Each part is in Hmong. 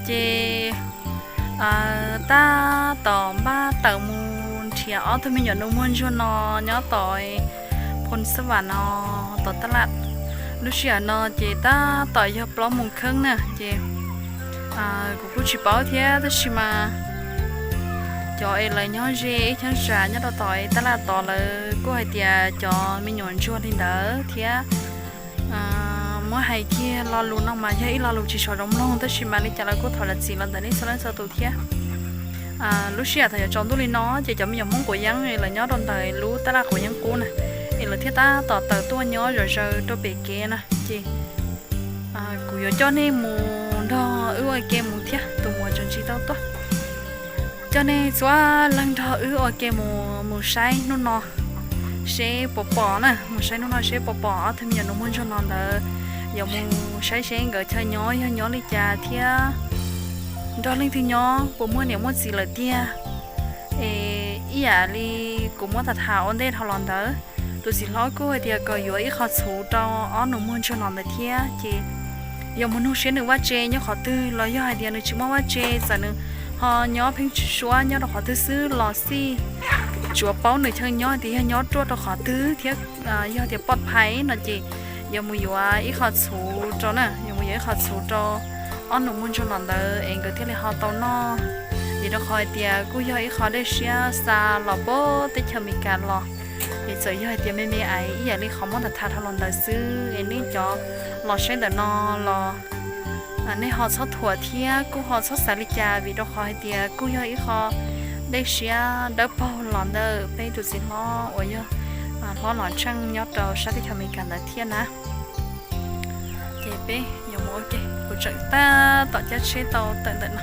Ces tab tom npaj tawm mus nrhiav ob tug me nyuam nus muag ntsuag no nyob tom Phoo Xab Vam no, tom tab laj. Lub sij hawm no ces tab tom yog plaub moos kheeb na ces kuv kuj tsis paub thiab, tab sis mas cov es lawv nyob ze ib cheeb tsam nyob rau tom tab laj tod lawv kuj hais tias cov me nyuam ntsuag li ntawd thiab. Muab hais kiag lo lus no mas yog ib lo lus tsis sov zoo mloog, tab sis mas li cas lawv kuj thov zam txim los ntawm nej txhua leej txhua tus thiab. Lub sij hawm thaum yuav tsaus ntuj li no ces cov me nyuam Hmoob quav yeeb lawv nyob rau ntawm lub tab laj quav yeeb qub na, es lawv thiaj tab tom tawm tuaj nyob zom zaws rau pem kev na ces kuv yuav coj nej mus nrog wb ua ke mus thiab, tus muam tseem tsis tau tuaj. Coj nej txhua leej nrog wb ua ke mus, mus saib hnub no seb puas pom na, mus saib hnub no seb puas pom ob tug me nyuam nus muag ntsuag no ntawd, yuav mus saib seb nkawd chaw nyob yog nyob li cas thiab nrog leej twg nyob, puas muaj niam muaj txiv lawm tiag. Es ib yam li kuv muab tham tham ua ntej dhau los ntawd, tus txiv hlob kuj hais tias kom yuav ib qho txhuv rau ob nus muag ntsuag no ntawd thiab ces yuav mus nug seb nws vaj tse nyob qhov twg los yog hais tias nws tsis muaj vaj tse, txawm nws ho nyob pheeb suab nyob rau qhov twg xwb los xij, tsuav paub nws chaw nyob tias yog nyob ruaj rau qhov twg thiab yog tias poj phai no ces yuav mus yuav ib qho txhuv rau na, yuav mus yuav ib qho txhuv rau ob nus muag ntsuag no ntawd es nkawd thiaj li ho tau noj. Vim rau qhov hais tias kuj yog ib qho dej siab xa los puag teb chaws Amelikas los, es txawm yog hais tias me me ais ib yam li qhov muab tham tham dhau los ntawd xwb es nej cov los saib ntawm no los nej ho txhob thuam thiab kuj ho txhob xav li cas, vim rau qhov hais tias kuj yog ib qho dej siab dawb paug los ntawm peb tus txiv hlob uas yog hlob Nom Tsheej nyob rau sab teb chaws Amelikas ntawd thiab na. Ces peb yuav mus ua ke, kuv tseem tab tom cab tsheb tau tawm ntawm no.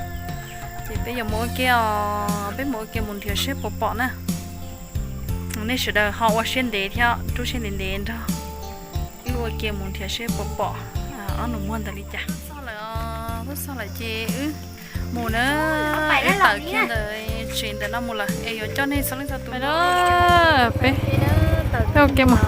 Ces peb yuav mus ua ke os, peb mus ua ke mus nrhiav seb puas pom na. Nej sawv daws ho ua siab ntev thiab rub siab ntev ntev nrog wb ua ke mus nrhiav seb puas pom ob nus muag ntawd li cas. Txog lawm, txog lawm ces wb mus na, wb tawm kiag ntawm tsev ntawm no mus lawm es yuav coj nej txhua leej txhua tus peb, peb ua ke mus.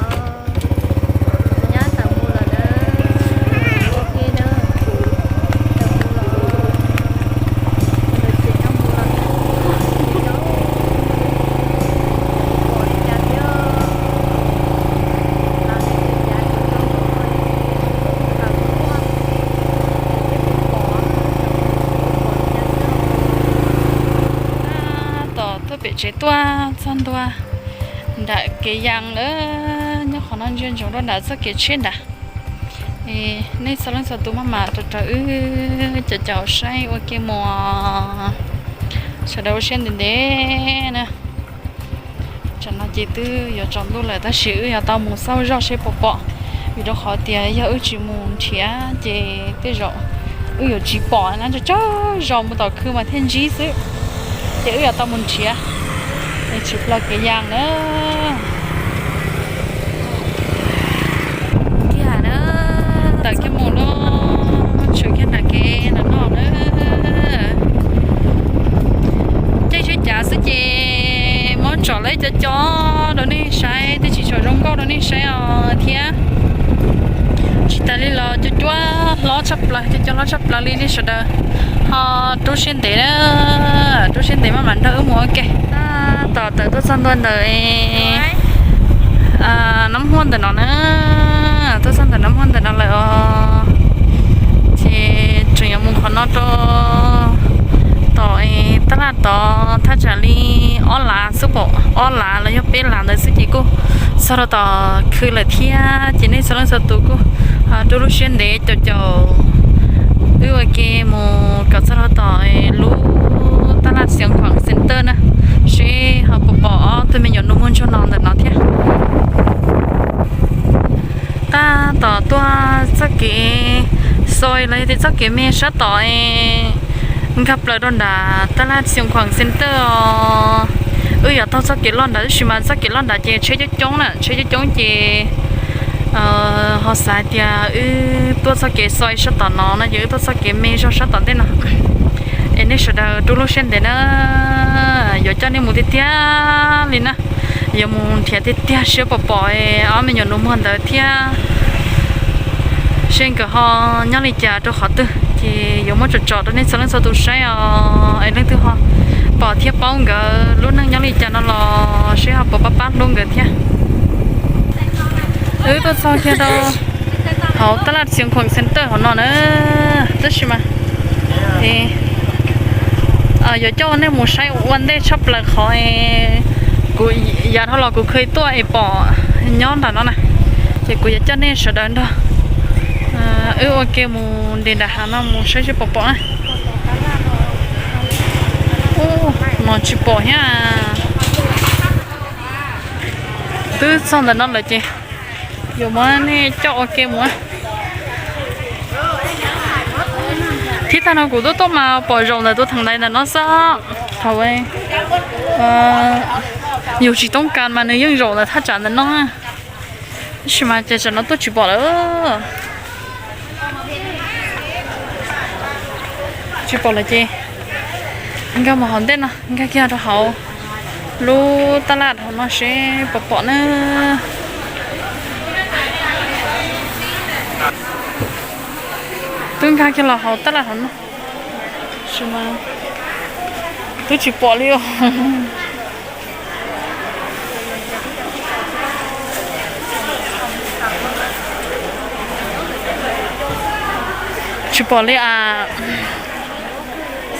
Tab tom tuaj pem tsev tuaj txog ntua nram kev yas lawm, nyob qhov no ntsia ntsoov rau nram txoj kev tsheb nram. Nej txhua leej txhua tus maj mam rau rau wb cov caum saib ua ke mus, sawv daws ua siab ntev ntev na. Tsam no ces twb yuav tsaus ntuj lawm tab sis wb yuav tau mus xauj zoj seb puas pom, vim rau qhov tias yog wb tsis mus nrhiav ces tej zaum wb yuav tsis pom na, tsaug zog mus tom khw mas thiaj ntsib xwb. Ces wb yuav tau mus nrhiav, tshwm plaws kev yas na. Tawm kiag mus lawm, tshwm kiag nram kev no na. Caij tsheb cav xwb ces muab tsom lawm cov cov rau nej saib, twb tsis tsom zoo nkauj rau nej saib os thiab. Tsis tas li los cov cuab hlob tshaj plaws, cov cuab hlob tshaj plaws li nej sawv daws ho rub siab ntev na, rub siab ntev maj mam nrog wb mus ua ke. Tab tom tawm tuaj txog ntua ntawm Nab Huaj ntawm no na, tuaj txog ntawm Nab Huaj ntawm no lawm os. Ces tseem yuav mus qhov no rau tom tab laj tod thaj tsam li ob lav xwb pom, ob lav los yog peb lav ntawd xwb ces kuj txog rau tom khw lawm thiab. Ces nej txhua leej txhua tus kuj rub lub siab ntev caum caum wb ua ke mus kom txog rau tom lub tab laj Xiav Khuam Center na, seb ho puas pom ob tug me nyuam nus muag ntsuag no ntawm no thiab. Tab tom tuaj txoj kev xoi los yog tias txoj kev me sab tom nkag plaws rau nram tab laj Xiav Khuam Center os. Wb yuav taug txoj kev loj nrad tab sis mas txoj kev loj nrad ces tsheb coob coob na, tsheb coob coob ces ho xav hais tias wb tuaj txoj kev xoi sab tom no no ces wb tuaj txoj kev me zog sab tom ntej no. Es nej sawv daws rub lub siab ntev na, yuav coj nej mus tiag tiag li na. Yuav mus nrhiav tiag tiag seb puas pom ob me nyuam nus muag ntawd thiab. Seb nkawd ho nyob li cas rau qhov twg ces yuav muab tsom tsom rau nej txhua leej txhua tus saib os. Es leej twg ho pom thiab paub nkawd lub neej nyob li cas no los seb ho puas pab pab hlub nkawd thiab. Wb tuaj txog kiag rau hauv tab laj Xiav Khuam Center hauv no na, tab sis mas yuav coj nej mus saib ua ntej tshaj plaws qhov kuv yav dhau los kuv kheev tuaj es pom nyob nram no na, ces kuv yuav coj nej sawv daws nrog wb ua ke mus nres nram hav no mus saib seb puas pom na. Ub, no tsis pom thiab. Twb txog ntawm no lawm ces yuav muab nej coj ua ke mus. Thib tag no kuv tuaj tuaj mas pom zaum ntawm tus theem ntaiv ntawm no xwb. Thaum yug tsis toob kas mas nws yeej zaum ntawm thaj tsam ntawm no, tab sis mas ces tsam no tuaj tsis pom lawm. Tsis pom lawm ces nkag mus hauv ntej no, nkag kiag rau hauv lub tab laj hauv no seb puas pom na. Twb nkag kiag los hauv tab laj hauv no, tab sis mas twb tsis pom li os. Tsis pom li as.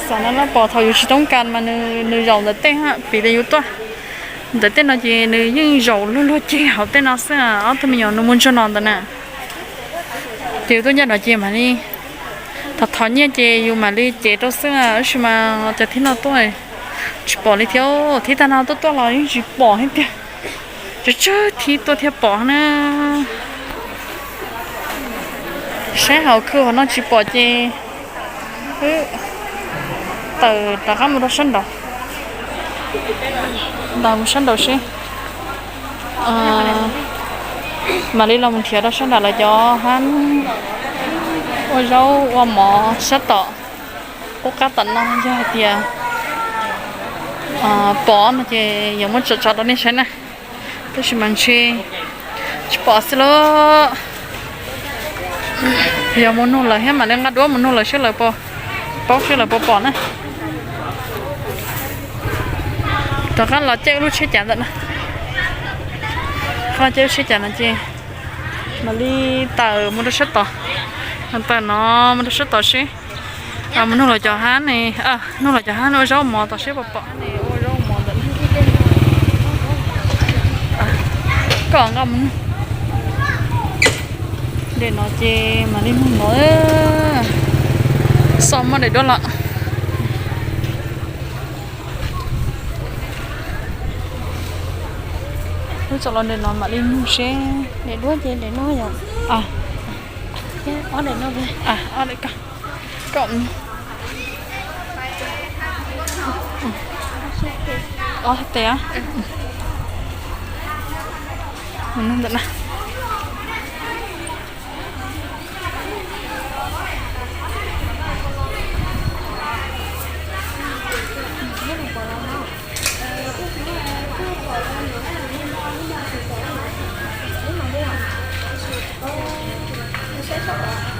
Xav no no pom thaum yus tsis toob kas mas nws zaum ntawm tej, piv li yus tuaj ntawm tej no ces nws yeej zaum luag luag ceg hauv tej no xwb. Ob tug me nyuam nws mus ntsuag no ntawd na, ces yus tuaj ncaj no ces mam li thov thov nyiaj ces yus mam li cev rau xwb, tab sis mas cov thib no tuaj tsis pom li thiab. Thib tag no tuaj tuaj los yeej tsis pom thiab tiag. Tsawg tsawg thib tuaj thiaj pom na. Saib hauv khw hauv no tsis pom ces wb tawm rov qab mus rau sab nraud. Ntag, mus sab nraud seb, mam li los mus nrhiav rau sab nraud lawv cov hab ua zaub ua mov sab tom qub qab tom no. Yog hais tias pom no ces yuav muab tso tso rau nej saib na, tab sis mas ntshe tsis pom xwb lauj. Yog mus nug lawv thiab, mam li nqa duab mus nug lawv seb lawv puas paub seb lawv puas pom na. Rov qab los caij lub tsheb cav ntawm no, rov qab los caij lub tsheb cav no ces mam li tawm mus rau sab tod, tawm no mus rau sab tod seb, mus nug lawv cov hab ne, nug lawv cov hab ua zaub mov tod seb puas pom ne, ua zaub mov ntawm koj nqa mus nug. Daim no ces mam li nug no, xav muab daim duab los. Wb tso los daim no mam li nug seb. Daim duab ces daim no yom. Ob daim no, koj, ob tes. Mus nug ntawm na.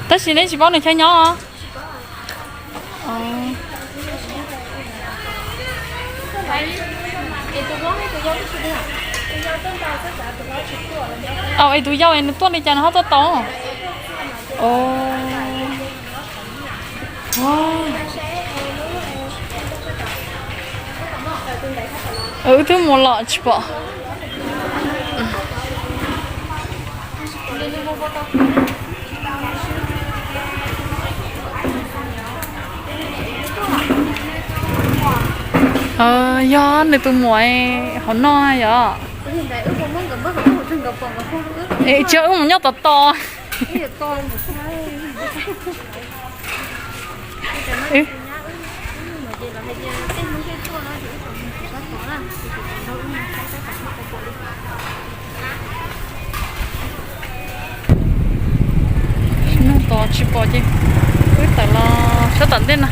Tab sis neb tsis paub nws chaw nyob. Es tus yau es nws tuaj li cas nws ho tuaj tau? Wb twb mus los tsis pom. Yog nws tus muam hauv no yom. Tsis yog wb mus nyob tom tod. Nug tod tsis pom ces wb tawm los sab tom ntej no.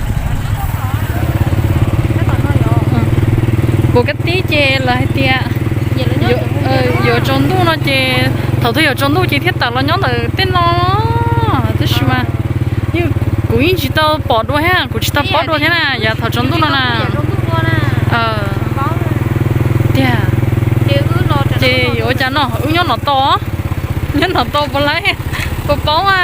Kuv kav tib ces lawv hais tias yuav tsaus ntuj no ces, thaum twg yuav tsaus ntuj ces thiaj tawm los nyob ntawm tej no. Tab sis mas kuv yeej tsis tau pom dua thiab, kuv tsis tau paub dua thiab na, yav thaum tsaus ntuj no na. Tiag. Ces yuav ua cas no, wb nyob no tos, nyob no tos puas laib, puas paub a.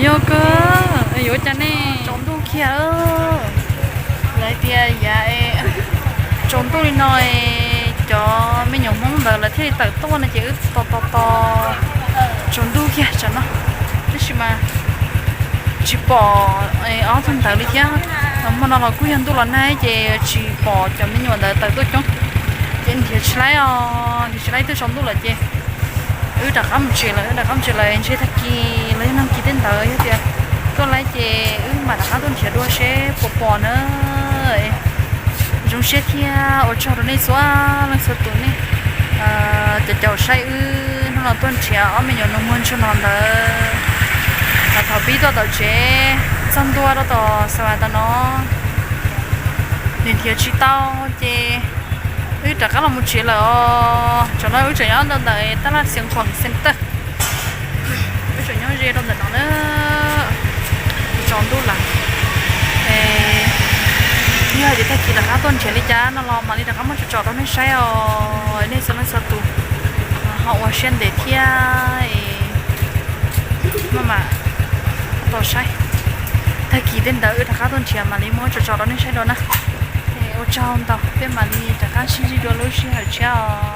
Yog kawg, yuav ua cas ne, tsaus ntuj kiag. Lawv tias yav tsaus ntuj li no, cov me nyuam Hmoob ntawd lawv thiaj li tawm tuaj no ces wb tos tos tos tsaus ntuj kiag tsam no. Tab sis mas tsis pom ob tug ntawd li thiab. Hmo no los kuj yog ntuj los nag ces tsis pom cov me nyuam ntawd tawm tuaj coob, ces nrhiav tsis laib os, nrhiav tsis laib twb tsaus ntuj lawm ces wb rov qab mus tsev lawm, wb rov qab mus tsev lawm. Ntshe tag kis los yog nag kis tej ntawd yog tias tuaj laib ces wb mam rov qab tuaj nrhiav dua seb puas pom na. Zoo siab thiab ua tsaug rau nej txhua leej txhua tus nej cov caum saib wb hnub no tuaj nrhiav ob me nyuam nus muag ntsuag no ntawd. Thaum pib tuaj tom tsev txog ntua rau tom Xas Vas tas no, nws nrhiav tsis tau ces wb rov qab los mus tsev lawm os. Tsam no wb tseem nyob rau ntawm Tab Laj Xeev Khuam Center, wb tseem nyob ze rau ntawm no na. Tsaus ntuj lawm, yog hais tias tag kis rov qab tuaj nrhiav li cas no los mam li rov qab muab tso tsom rau nej saib os. Nej txhua leej txhua tus ho ua siab ntev thiab, maj mam tos saib. Tag kis tej ntawd wb rov qab tuaj nrhiav mam li muab tso tsom rau nej saib dua na. Ua tsaug ntau, peb mam li rov qab sib ntsib dua lub sij hawm tshiab os.